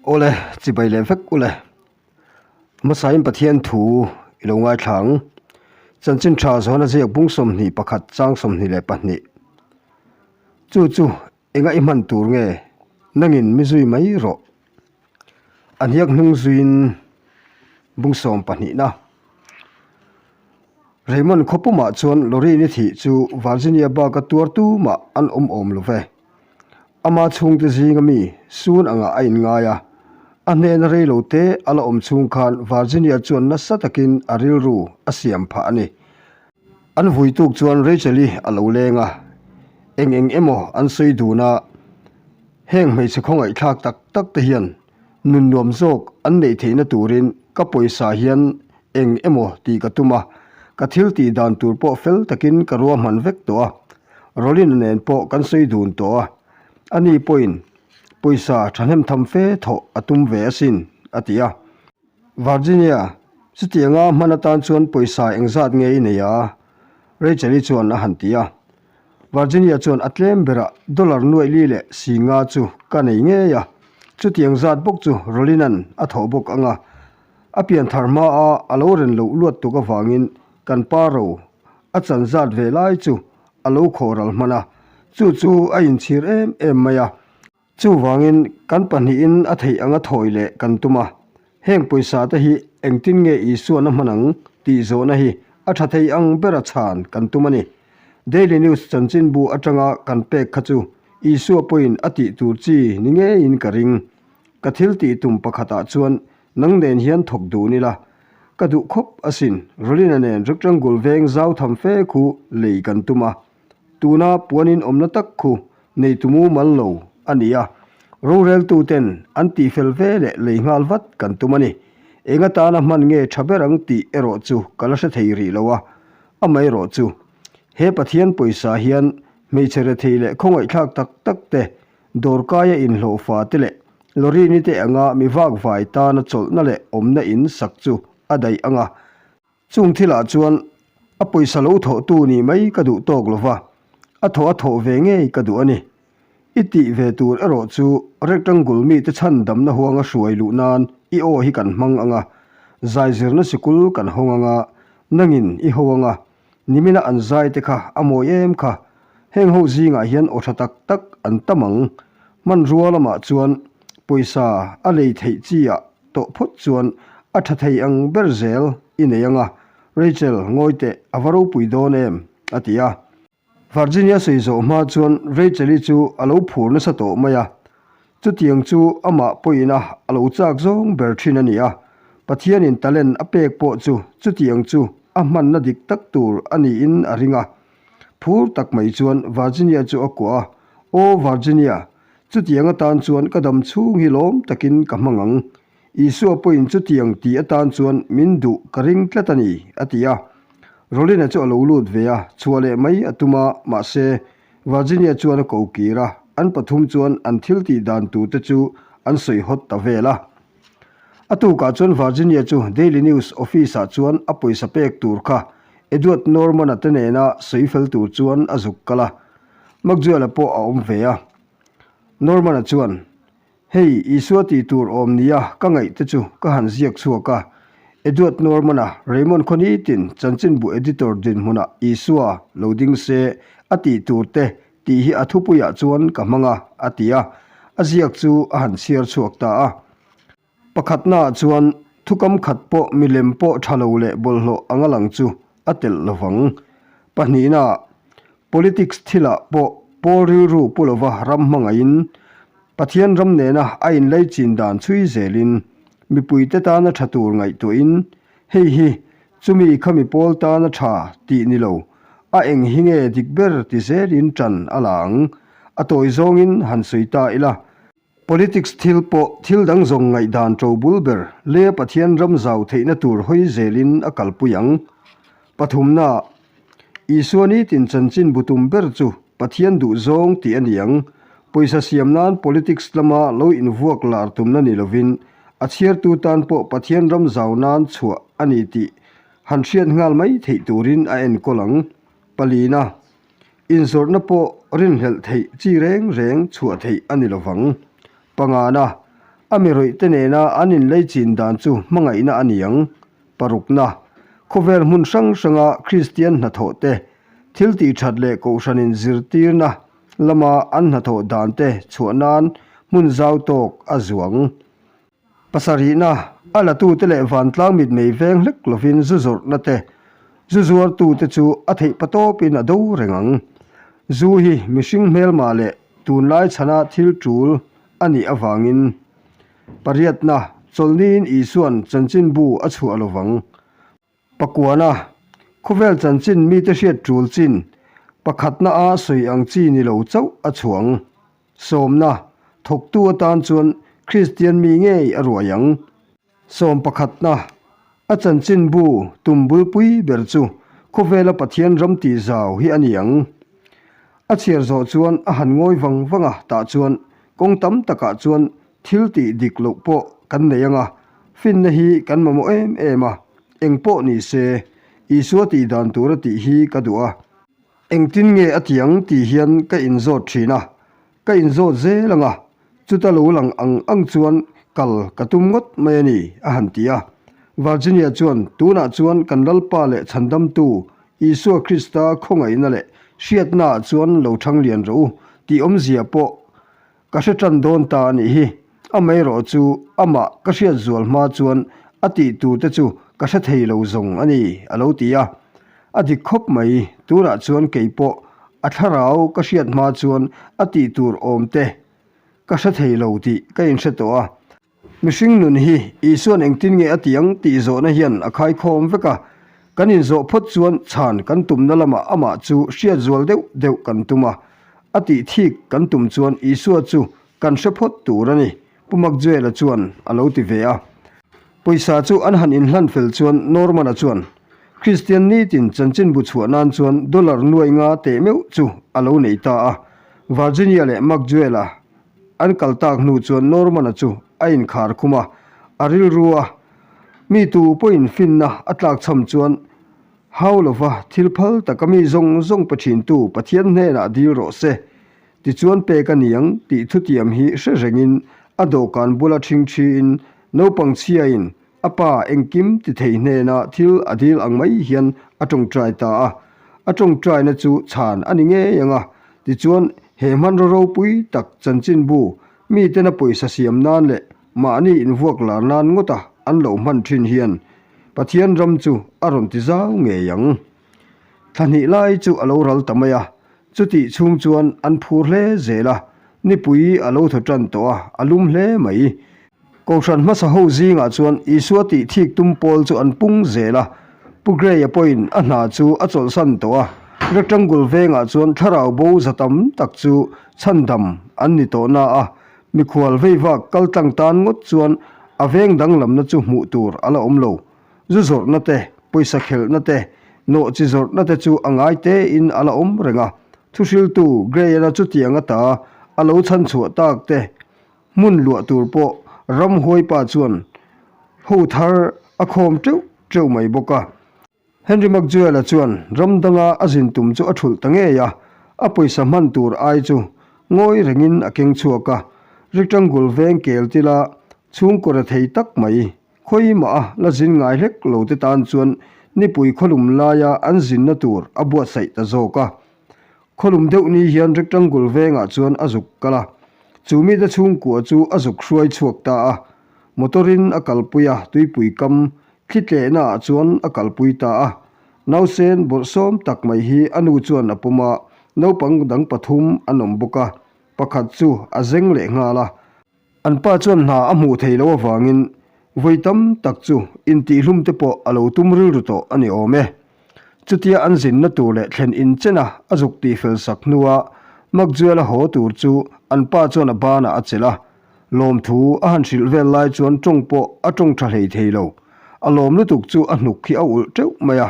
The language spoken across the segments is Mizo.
Awle, chibai leh vek ule. Hmasain Pathian thu i lo ngaithla ang. Chanchin tha Johana ziak bung 21 chang 22. Chu chu enga i hman tur nge? Nangin mi zui mai rawh. A hniak hnung zuiin bung 12 na. Raymond khawpumah chuan Lorraine-i thih chu Virginia baka tuar tumah an awm awm lo ve. Ama chhungte zinga mi sun angah a inngai a, a hnena rei lo te a la awm chhung khan Virginia chuan nasa takin a rilru a siam phah a ni. An vui tuk chuan Rachel-i a lo leng a, eng eng emaw an sawi dun a, heng hmeichhe khawngaihthlak tak tak te hian nun nuam zawk an neih theihna turin ka pawisa hian eng emaw tih ka tum a, ka thil tih dan tur pawh fel takin ka ruahman vek tawh a, Rolina nen pawh kan sawi dun tawh a, ani pawhin pawisa thahnem tham fe thawh a tum ve asin, a ti a. Virginia, chutianga hman atan chuan pawisa engzat nge i nei a? Rachel-i chuan a han ti a. Virginia chuan a tlem berah dollar nuaih li leh si nga chu ka nei ngei a, chutiang zat bawk chu Rolina'n a thawh bawk ang a, A pian thar hma a a lo ren loh luat tuk avangin kan pa ro a chan zat ve lai chu a lo khawh ral hman a, chu chu a inchhir em em mai a. Chuvangin kan pahnihin a theih anga thawi leh kan tum a, heng pawisa te hi engtin nge Isuan a hman ang tih zawhna hi a tha thei ang bera chhan kan tum a ni. Daily News chanchinbu atanga kan pek kha chu Isua pawhin a tih tur chi ni ngeiin ka ring. Ka thil tih tum pakhatah chuan nang nen hian thawk dun ila, ka duh khawp asin, Rolina nen rectangle veng zau tham fe khu lei kan tum a, tuna puanin awmna tak khu nei tumu mal lo a ni a, roreltu ten an tihfel ve leh lei nghal vat kan tum a ni. Eng atana hman nge tha ber ang tih erawh chu ka la hre thei rih lo a, amaherawh chu he Pathian pawisa hian hmeichhe rethei leh khawngaihthlak tak tak te Dawrkaia inhlawhfa te leh Lorini te anga mi vakvai tana chawlhna leh awmna in sak chu a daih ang a. Chung thilah chuan a pawisa lo thawhtu nih mai ka duh tawk lo va, a thawh a thawh ve ngei ka duh a ni. I tih ve tur erawh chu rectangle mite chhan damna huanga hruai luh nan i aw hi kan hmang ang a, zaizirna sikul kan hawng ang a, nangin i ho ang a, Nimina an zai te kha a mawi em kha. Heng ho zingah hian aw tha tak tak an tam ang. Hmanrua lamah chuan pawisa a lei theih chi ah tawh phawt chuan a tha thei ang ber zel i nei ang a, Rachel ngawi teh a va ropui dawn em? a ti a. Virginia sawi zawh hma chuan Rachel-i chu a lo phur nasa tawh mai a. Chutiang chu amah pawhin a a lo chak zawng ber thin a ni a, Pathianin talent a pek pawh chu chutiang chu a hmanna dik tak tur a niin a ring a. Phur tak mai chuan Virginia chu a kuah a, Aw Virginia, chutiang atan chuan ka dam chhung hi lawm takin ka hmang ang. Isua pawhin chutiang tih atan chuan min duh ka ring tlat a ni, a ti a. Rolina chu a lo lut ve a, chhuah leh mai a tum a, mahse, Virginia chuan a ko kir a, an pathum chuan an thil tih dan tur te chu an sawi hawt ta vel a. A tukah chuan Virginia chu Daily News office ah chuan a pawisa pek tur kha Edward Norman-a te nena sawi fel tur chuan a zuk kal a, Maxwell-a pawh a awm ve a. Norman-a chuan, Hei, Isua tih tur awm nia ka ngaih te chu ka han ziak chhuak a. Edward Norman-a Raymond Khawnitin chanchinbu editor dinhmunah Isua lo ding se a tih tur te tih hi a thupuiah chuan ka hmang a, a ti a. A ziak chu a han chhiar chhuak ta a. Pakhatnaah chuan thukam khat pawh milem pawh tha lo leh bawlhhlawh anga lang chu a telh lo vang. Pahnihnaah, politics thilah pawh pawl rilru pu lova ram hmangaihin, Pathian ram nena a inlaichin dan chhui zelin, mipuite tana tha tur ngaihtuahin, hei hi chumi khami pawl tana tha tih ni lo, a eng hi nge dik ber ti zelin tan a la ang. A tawi zawngin han sawi ta ila. Politics thil pawh thil dang zawng ngaihdan to bul ber le Pathian ram zau theihna tur hawi zelin a kalpui ang. Pathumna, Isua nitin chanchin bu tum ber chu Pathian duh zawng tih a ni ang. Pawisa siam nan politics lama lo invuak lar tumna ni lovin a chhiartu tan pawh Pathian ram zau nan chhuah a ni tih han hriat nghal mai theih turin a enkawl ang. Palina, Inzawrhna pawh rinhlelh theih chi reng reng chhuah theih a ni lovang. Pangana. A mi rawih te nena an inlei chin dan chu hmangaihna a ni ang. Parukna, Khawvel hmun hrang hranga Kristian hnathawh te, thil tih that leh kohhranin zirtirna lama an hnathawh dan te chhuah nan hmun zau tawk a zuang. Pasarihna, A latute leh vantlang mitmei veng hlek lovin zu zawrhna te, zu zuartute chu a theih patawpin a do reng ang. Zu hi mihring hmelma leh tunlai chhana thil tul a nih avangin pariatna chawlhniin Isua'n chanchinbu a chhuah lovang. Pakuana, khawvel chanchin mite hriat tul chin pakhatna a sawi ang chi ni lo chauh a chhuang. Sawmna, thawktu atan chuan Kristian mi ngei a ruai ang. Sawm pakhatna, a chanchinbu tum bulpui ber chu khawvela Pathian ram tih zau hi a ni ang. A chhiar zawh chuan a han ngawi vang vang a, tah chuan kawng tam takah chuan thil tih dik loh pawh kan nei ang a, finna hi kan mamawh em em a, eng pawh ni se, Isua tih dan tura tih hi ka duh a. Engtin nge a ti ang tih hian ka inzawt thin a, ka inzawt zel ang a, chuta lo lang ang ang chuan kal ka tum ngawt mai a ni, a han ti a. Virginia chuan, Tunah chuan kan Lalpa leh Chhandamtu Isua Krista khawngaihna leh hriatnaah chuan lo thang lian rawh u tih awmzia pawh Ka hre tan dawn ta a nih hi. Amaherawh chu amah ka hriat zual hma chuan a tih tur te chu ka hre thei lo zawng a ni, a lo ti a. A dik khawp mai, tunah chuan kei pawh a thlarau ka hriat hma chuan a tih tur awm te ka hre thei lo tih ka inhre tawh a. Mihring nun hi Isua'n engtin nge a ti ang tih zawhna hian a khaikhawm vek a, kan inzawh phawt chuan chhan kan tumna lamah amah chu hriat zual deuh deuh kan tum a, a tih thik kan tum chuan Isua chu kan hre phawt tur a ni, Pu Makjuela chuan a lo ti ve a. Pawisa chu an han inhlan fel chuan Norman-a chuan Kristian nitin chanchinbu chhuah nan chuan dollar nuai nga teh meuh chu a lo nei ta a, Virginia leh Makjuela An kal tak hnu chuan Norman-a chu a inkhar khum a, a rilru a, mi tu pawhin finna a tlak chham chuan hau lova thil phal taka mi zawng zawng pe thintu Pathian hnenah dil rawh se, tichuan pek a ni ang tih thutiam hi hre rengin a dawhkan bula ṭhingṭhiin naupang chhiain A pa engkim ti thei hnena thil a dil ang mai hian a tawngtai ta a, a tawngtaina chu chhan a ni ngei ang a, tichuan he hmanraw ropui tak chanchinbu mitena pawisa siam nan leh mahni invuak lar nan ngawta an lo hman thin hian Pathian ram chu a rawn ti zau ngei ang. Thla hnih lai chu a lo ral ta mai a, chutih chhung chuan an phur hle zel a, nipui a lo thaw tan tawh a, a lum hle mai. Kohhran hmasa ho zingah chuan Isua tih thik tum pawl chu an pung zel a, Pu Gray-a pawhin a hna chu a chawlhsan tawh a, Rectangle vengah chuan thlarau bo za tam tak chu chhandam an ni tawh na a, mikhual veivak kal tlang tan ngawt chuan a veng danglamna chu hmuh tur a la awm lo. Zu zawrhna te, pawisa khelhna te, nawhchi zawrhna te chu a ngai tein a la awm reng a, thuhriltu Gray-ana chutiang ata a lo chhanchhuah tak te, Hmun luah tur pawh ramhuai pa chuan ho thar a khawm teuh teuh mai bawk a. Henry McJuel-a chuan ram danga a zin tum chu a thulh ta ngei a, a pawisa hman tur ai chu ngawi rengin a keng chhuak a. Rectangle veng kel tila chhungkaw rethei tak mai, khawi mah a la zin ngai hlek lo te tan chuan nipui khawlum laia an zinna tur a buatsaih ta zawk a. Khawlum deuh ni hian rectangle vengah chuan a zuk kal a, chu mite chhungkua chu a zuk hruai chhuak ta a. Motor-in a kalpui a, tuipui kam thli tlehna ah chuan a kalpui ta a. Nausen bawlhsawm tak mai hi a nu chuan a pawm a, naupang dang pathum an awm bawk a, pakhat chu a zeng leh nghal a. An pa chuan hna a hmuh theih loh avangin vawi tam tak chu intihhlum te pawh a lo tum rilru tawh a ni awm e. Chutia an zinna tur leh thlen inchena a zuk tihfel sak hnua Makjuela haw tur chu an pa chuan a banah a chelh a, lawmthu a han hrilh vel lai chuan tawng pawh a tawng tha hlei thei lo. A lawm lutuk chu a hnuk khi a ulh teuh mai a,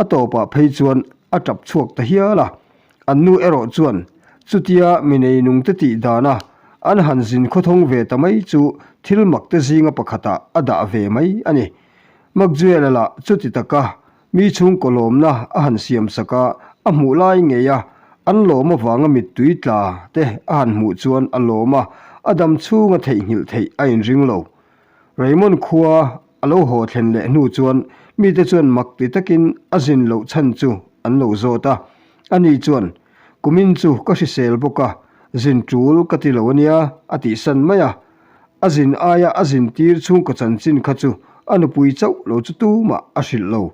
a tawpah phei chuan a tap chhuak ta hial a. An nu erawh chuan chutia mi neinungte tih dana an han zin khawthawng ve ta mai chu thil mak te zinga pakhatah a dah ve mai a ni. Makjuela lah chuti taka mi chhungkaw lawmna a han siam sak a, a hmuh lai ngei a, an lawm avanga mittui tla te a han hmuh chuan a lawm a, a dam chhunga theihnghilh theih a inring lo. Raymond khua a lo haw thlen leh hnu chuan mite chuan mak ti takin a zin loh chhan chu an lo zawt a. Ani chuan, Kumin chu ka hrisel bawk a, zin tul ka ti lo ania, a tihsan mai a. A zin aia a zin tir chhungkaw chanchin kha chu a nupui chauh lo chu tumah a hrilh lo.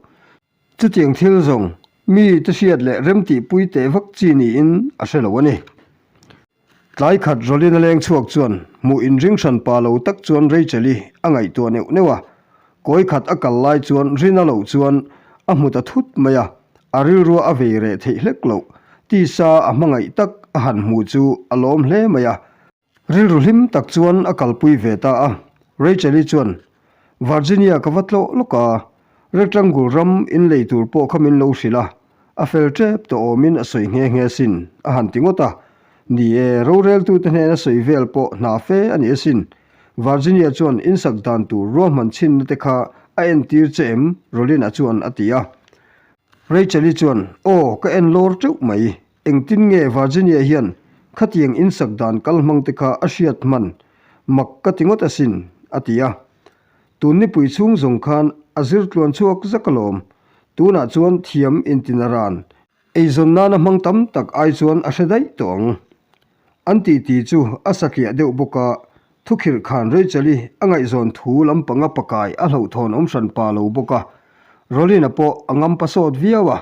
Chutiang thil zawng mi te hriat leh remtihpui teh vak chi niin a hre lo a ni. Tlai khat Rolin a leng chhuak chuan hmuh inring hran pa lo tak chuan Rachel-i a ngaihtuah neuh neuh a. Kawi khat a kal lai chuan Rina loh chuan a hmu ta thut mai a, a rilrua a vei reh theih hlek loh. Tisa a hmangaih tak a han hmuh chu a lawm hle mai a. Rilru hlim tak chuan a kalpui ve ta a. Rachel-i chuan, Virginia ka va tlawh lawk a, Rectangle ram in lei tur pawh kha min lo hrilh a, a fel tep tawh awmin a sawi nghe nghe asin, a han ti ngawt a. Ni e, roreltute hnena sawi vel pawh hna fe a ni asin. Virginia chuan insak dan tur ruahman chhinna te kha a entir che em? Rolina chuan a ti a. Rachel-i chuan, Aw, ka en lawr teuh mai. Engtin nge Virginia hian khatiang insak dan kal hmang te kha a hriat hman? Mak ka ti ngawt asin, a ti a. Tun nipui chhung zawng khan a zir tluan chhuak zak alawm. Tunah chuan thiam intin a ran. Eizawn nana hmang tam tak ai chuan a hre daih tawh ang. An titi chu a satliah deuh bawk a, thukhirh khan Rachel-i a ngaihzawn thu lampanga pakai a hlauhthawn awm hran pa lo bawk a. Rolin-a pawh a ngam pasawt viau a,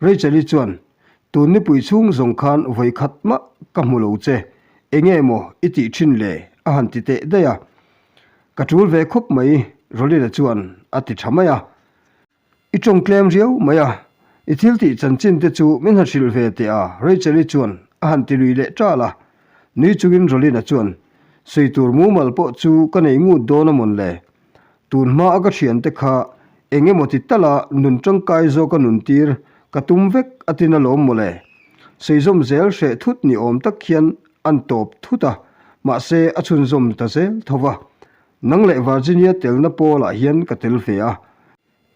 Rachel-i chuan, Tun nipui chhung zawng khan vawi khat mah ka hmu lo che, enge maw i tih thin le? a han ti teh daih a. Ka tul ve khawp mai, Rolin-a chuan a ti tha mai a. I tawng tlem riau mai a, i thil tih chanchin te chu min han hrilh ve teh a, Rachel-i chuan a han ti lui leh ṭal a. Nui chungin Rolina chuan, Sawi tur mumal pawh chu ka nei ngut dawn a mawn le? Tun hma a ka thiante kha eng emaw ti tala nun tangkai zawka nun tir ka tum vek a tin alawm maw le? Sawi zawm zel hreh thut ni awm tak hian an tawp thut a, mahse a chhunzawm ta zel tho va. Nang leh Virginia telna pawlah hian ka tel ve a.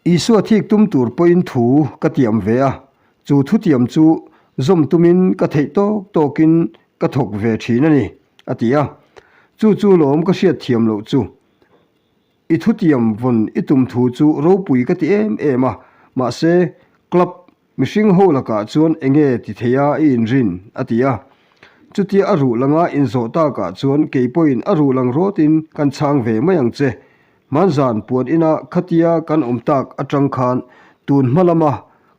Isua thik tum tur pawhin thu ka tiam ve a, chu thutiam chu zawm tumin ka theih tawk tawkin ka thawk ve thin a ni, a ti a. Chu chu lawm ka hriat thiam loh chu. I thutiam vawn i tum thu chu ropui ka ti em em a, mahse club Mihring ho lakah chuan enge ti thei a i inrin? a ti a. Chutia a ruh langa inzawh takah chuan kei pawhin a ruh lang rawtin kan chhang ve mai ang che. Hmanzan puan ina khatia kan awm tak atang khan tun hma lama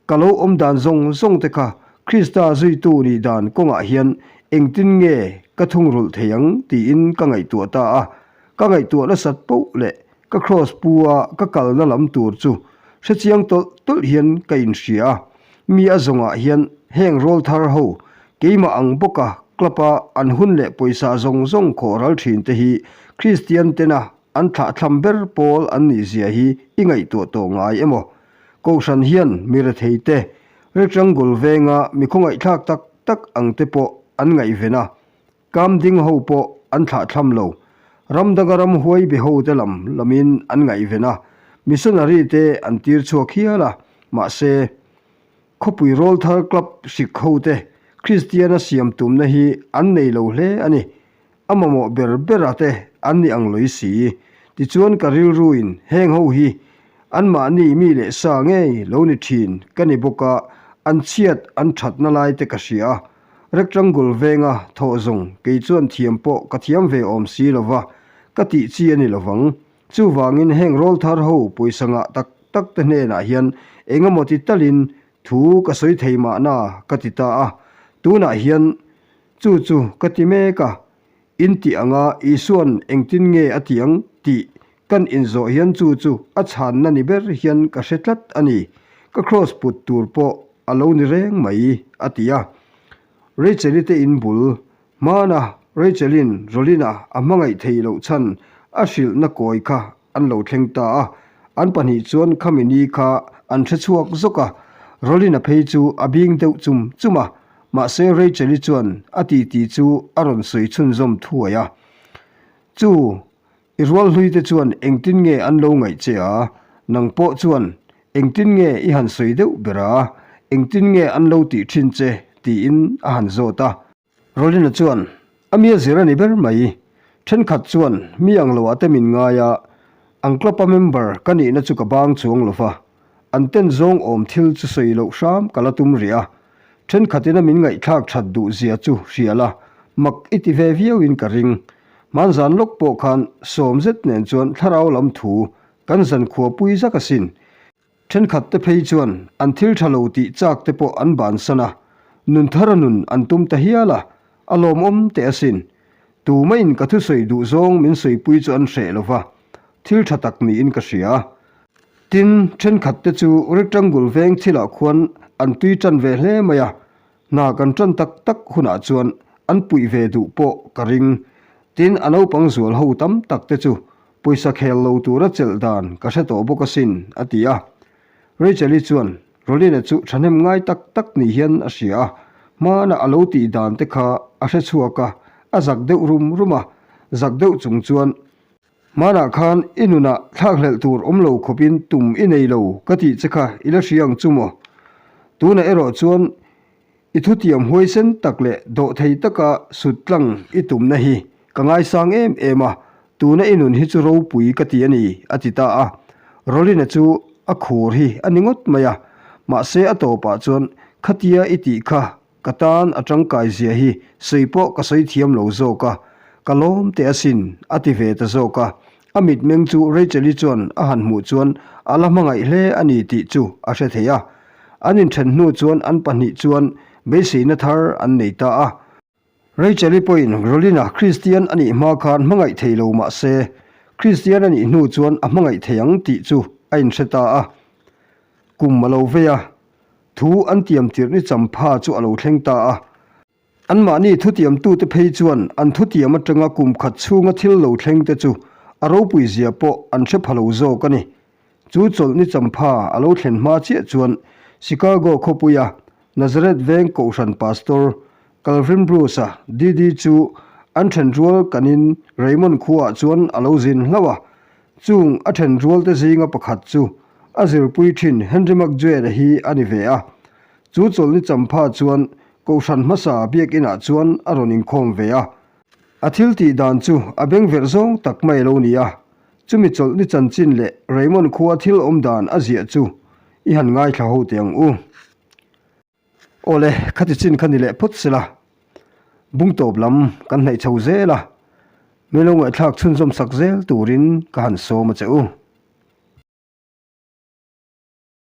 ka lo awm dan zawng zawng te kha Krista zuitu nih dan kawngah hian engtin nge ka thungrulh thei ang tiin ka ngaihtuah ta a. Ka ngaihtuah nasat poh leh Ka kraws pu a ka kalna lam tur chu hrechiang tawlh tawlh hian ka inhria a, mi a zawngah hian heng rawl thar ho keimah ang bawka club a an hun leh pawisa zawng zawng khawh ral thin te hi Kristian tena an thlahthlam ber pawl an nih zia hi i ngaihtuah tawh ngai emaw? Kohhran hian mi rethei te, rectangle venga mi khawngaihthlak tak tak ang te pawh an ngaihven a, Kam ding ho pawh an thlahthlam lo. Ram danga ramhuai be ho te lam lamin an ngaihven a, missionary te an tir chhuak hial a, mahse, khawpui rawlthar club hrik ho te Kristiana siam tumna hi an nei lo hle a ni. A mamawh ber bera te an ni ang lawih si. Tichuan ka rilruin heng ho hi anmahni mi leh sa ngei lo ni thin ka ni bawk a, an chhiat an thatna lai te ka hria a, Rectangle venga thawh zawng kei chuan thiam pawh ka thiam ve awm si lo va, ka tih chi a ni lo vang. Chuvangin heng rawlthar ho pawisa ngah tak tak te hnenah hian eng emaw ti talin thu ka sawi thei mahna ka ti ta a. Tunah hian chu chu ka ti mek a, in tih anga Isua'n engtin nge a ti ang tih kan inzawh hian chu chu a chhanna ni ber hian ka hre tlat a ni. Ka kraws put tur pawh a lo ni reng mai, a ti a. Rachel-i te in bul hmana Rachel-in Rolina a hmangaih theih loh chhan a hrilhna kawi kha an lo thleng ta a. An pahnih chuan khami ni kha an hre chhuak zawk a, Rolina phei chu a bing deuh chum chum a, mahse Rachel-i chuan a titi chu a rawn sawi chhunzawm thuai a. Chu I rual hlui te chuan engtin nge an lo ngaih che a? Nang pawh chuan engtin nge i han sawi deuh ber a? Engtin nge an lo tih thin che? tiin a han zawt a. Rolina chuan, A mia zir a ni ber mai. Thenkhat chuan mi ang loah te min ngai a, an club-a member ka nihna chu ka bang chuang lo va, an ten zawng awm thil chu sawi loh hram ka la tum rih a. Thenkhatin a min ngaihthlak that duh zia chu hria la, mak i ti ve viauin ka ring. Hmanzan lawk pawh khan sawm zet nen chuan thlarau lam thu kan zankhua pui zak asin. Thenkhat te phei chuan an thil tha lo tih chak te pawh an bansan a, nun thara nun an tum ta hial a, a lawmawm teh asin. Tumaiin ka thusawi duh zawng min sawipui chu an hreh lo va, thil tha tak niin ka hria. Tin, thenkhat te chu rectangle veng thilah khuan an tui tan ve hle mai a, Hna kan tan tak tak hunah chuan an puih ve duh pawh ka ring. Tin, a naupang zual ho tam tak te chu pawisa khel lo tura chelh dan ka hre tawh bawk asin, a ti a. Rachel-i chuan Rolina chu thahnem ngai tak tak ni hian a hria a, hmana a lo tih dan te kha a hre chhuak a, a zak deuh rum rum a, zak deuh chung chuan, Hmanah khan i nunah thlakhlelh tur awm lo khawpin tum i nei lo ka tih che kha i la hria ang chu maw? Tunah erawh chuan i thutiam huaisen tak leh dawhthei taka sut tlang i tumna hi ka ngaisang em em a, tuna i nun hi chu ropui ka ti a ni, a ti ta a. Rolina chu a khur hi a ni ngawt mai a, mahse a tawpah chuan khatia i tih kha Ka tan a tangkai zia hi sawi pawh ka sawi thiam lo zawk a, ka lawm teh asin, a ti ve ta zawk a. A mitmeng chu Rachel-i chuan a han hmuh chuan a la hmangaih hle a ni tih chu a hre thei a. An inthen hnu chuan an pahnih chuan beiseina thar an nei ta a. Rachel-i pawhin Rolina Kristian a nih hma khan hmangaih thei lo mah se, Kristian a nih hnu chuan a hmangaih thei ang tih chu a inhre ta a. Kum a lo vei a, Thu an tiam tirh ni champha chu a lo thleng ta a. Anmahni thutiamtute phei chuan an thutiam atanga kum khat chhunga thil lo thlengte chu a ropui zia pawh an hre pha lo zawk a ni. Chu chawlh ni champha a lo thlen hma chiah chuan Chicago khawpuia Nazareth veng kohhran pastor Calvin Bruce-a DD chu an thenrual kanin Raymond khuaah chuan a lo zin hlauh a. Chung a thenrualte zinga pakhat chu a zirpui thin Henry McJuan-a hi a ni ve a. Chu chawlhni champha chuan Kohhran hmasa biakinah chuan a rawn inkhawm ve a. A thil tih dan chu a bengverh zawng tak mai a lo ni a. Chumi chawlhni chanchin leh Raymond khua thil awm dan a ziah chu i han ngaithla ho teh ang u. Awle, khati chin kha ni leh phawt sela, bung tawp lam kan hnaih chho zel a, milo ngaihthlak chhunzawm sak zel turin ka han sawm a che u.